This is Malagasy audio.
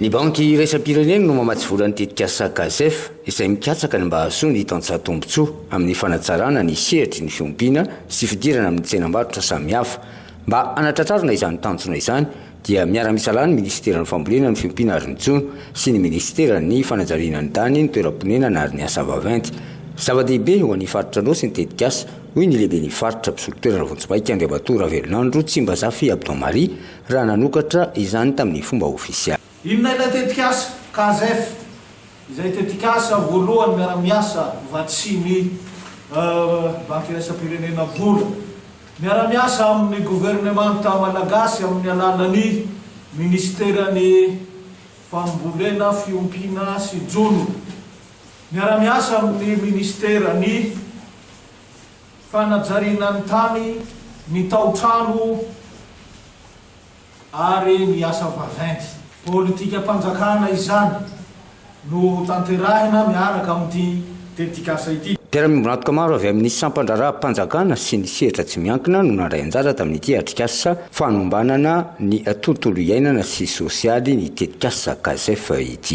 Ny Banky iraisam-pirenena no mamatsy vola ny tetikasa Cazef, izay mikatsaka ny mba hahazoan'ny tantsaha tombontsoa amin'ny fanatsarana ny sehatry ny fiompiana sy fidirana amin'ny tsenam-barotra samihafa. Mba hanatratrarana izany tanjona izany dia miara-misalahy ny minisiteran'ny Fambolena, ny Fiompiana ary ny Jono sy ny minisiteran'ny Fanajariana ny tany, ny toeram-ponenana ary ny asa vaventy. Zava-dehibe ho an'ny faritra Anôsy ny tetikasa, hoy ny lehiben'ny faritra mpisolo toerana vonjimaika Andriamatoa Ravelonandro Tsimbazafy Abdon Marie raha nanokatra izany tamin'ny fomba ofisialy. Inona ilay tetikasa Cazef, izay tetikasa voalohany miara-miasa vatsian'ny Banky Iraisam-pirenena vola? Miara-miasa amin'ny governemanta malagasy amin'ny alalan'ny minisiteran'ny Fambolena, Fiompiana sy Jono. Miara-miasa amin'ny minisiteran'ny Fanajariana ny tany, ny tao-trano ary ny asa vaventy. Politikam-panjakana izany no hotanterahina miaraka amin'ity tetikasa ity. Mpiara-miombon'antoka maro avy amin'ny sampan-draharaham-panjakana sy ny sehatra tsy miankina no nandray anjara tamin'ity atrikasa fanombanana ny tontolo iainana sy sosialy ny tetikasa Cazef ity.